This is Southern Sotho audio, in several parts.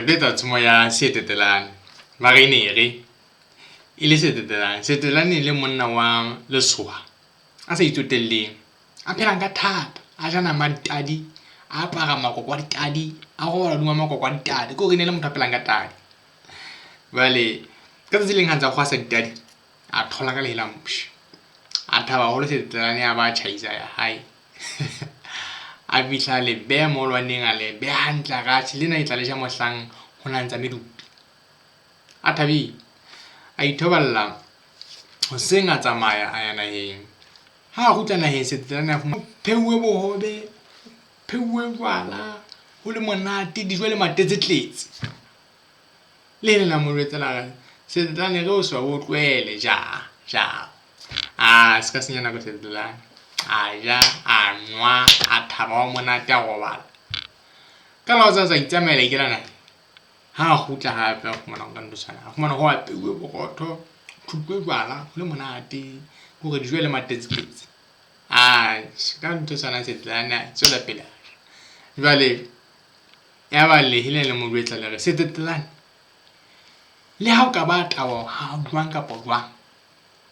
tlo etsa tshomo ya Setetelane. Mara e ne e re e le Setetelane. Setetelane e le monna wa lesoha a sa itsotelleng, a phelang ka thata, a ja nama ya ditadi, a apara makoko a ditadi, a robala hodima makoko a ditadi. Ke hore e ne e le motho a phelang ka tadi. Jwale ka tsatsi le leng ha ntse a kgwasa ditadi, a thola ka lehe la mpshe. A thaba haholo Setetelane a ba a tjhaisa ya hae. A fihla a le beha mo lwaneng, a le beha hantle, a re atjhe lena ke tla le ja mohlang ho na ntsa medupi. A thabile. A ithoballa hoseng a tsamaya a ya naheng. Ha a kgutla naheng Setetelane a fumana pheuwe bohobe, pheuwe jwala, ho le monate, dijo le matetse tletse. Le leng la mo jwetsa la re, Setetelane re o se o tlohele, ja, ja. A se ka senya nako Setetelane. A ja, a nwa, a thaba wa monate a robala. Ka la hosasa a itsamaela a ikela naheng. Ha a kgutla hape a fumana ho ka ntho tshwana. A fumana ho apeuwe borotho, thutlwe jwala, ho le monate. Ke hore dijo le matetse-tletse. Atjhe, ka ntho e tshwanang Setetelane a tswela pele a ja. Jwale yaba lehe le le mo jwetsa le re, Setetelane, le ha o ka ba taba ha jwang kapa jwang,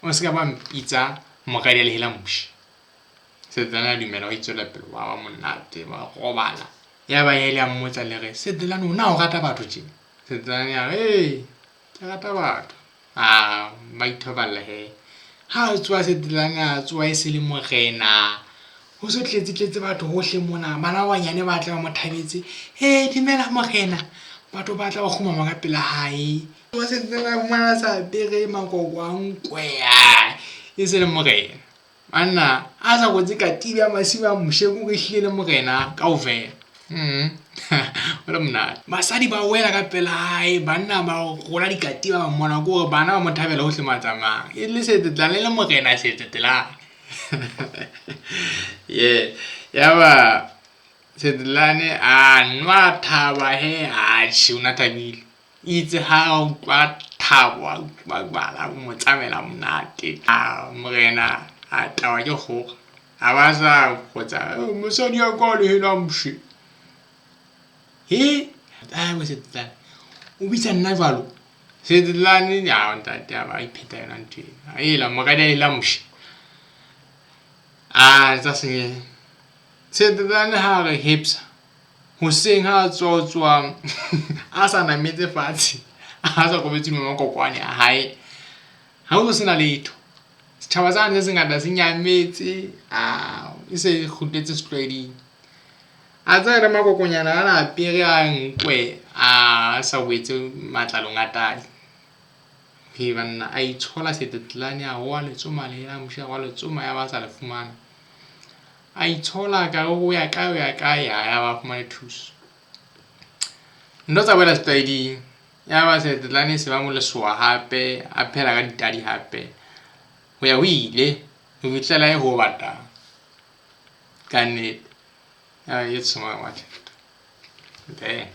o se ka ba mpitsa moradi ya lehe la moshe. Setetelane a dumela, wa itswela pele, wa ba monate, ba robala. Yaba ele a mmotsa le re, Setetelane o na o rata batho tje? Setetelane a re, ee, ke rata batho. A ba ithoballa he. Ha a tsoha Setetelane a tsoha e se le morena. Ho so tletse tletse batho hohle mona. Bana ba banyane ba tla ba mo thabetse. He, dumela morena. Batho ba tla ba kgumama ka pela hae. Setetelane a fumana a sa apere makoko a nkwe. E se le morena. Banna a sa kotse katiba ya masiu a moshe ko re hlile le morena kaofela. Ho le monate. Basadi ba wela ka pela hae, banna ba rola dikatiba ba mmona ko hore bana ba mo thabela hohle mo a tsamayang. E le Setetelane le morena Setetelane. Yeah. Yaba Setetelane a nwa thaba he atjhe o na thabile. Itse ha a utlwa thabo a utlwa jwala bo mo tsamaela monate. A morena a tawa ke kgora. A ba sa kgotsa mosadi ya ka lehe la moshe. He, a bo Setetelane. O bitsa nna jwalo. Setetelane ya ntate a ba ipheta yona ntho ena. Ela moradi a lela moshe. A tsa senyeha. Setetelane ha re hepsa. Hoseng ha a tsoha o tsoha a sa nametse fatshe, a sa robetse hodima makokwane a hae. Ha ho sena letho. Setjhaba sane se sengata se nyametse, a e se e kgutletse setlwaeding. A tsaya le makokonyana ana a apere a nkwe a sa wetse matlalong a tadi. He banna a itshola setetelane a roa letsoma le la moshe a roa letsoma ya ba sa le fumana. A itshola ka re o ya kae o ya kae ha ya ba fumane thuso. Ntho tsa boela setlwaeding ya ba setetlane se ba mo lesoa hape a phela ka ditadi hape ho ya ho ile ho fihlela e ho batang. Ka nnete. Ya e tshomo ya There.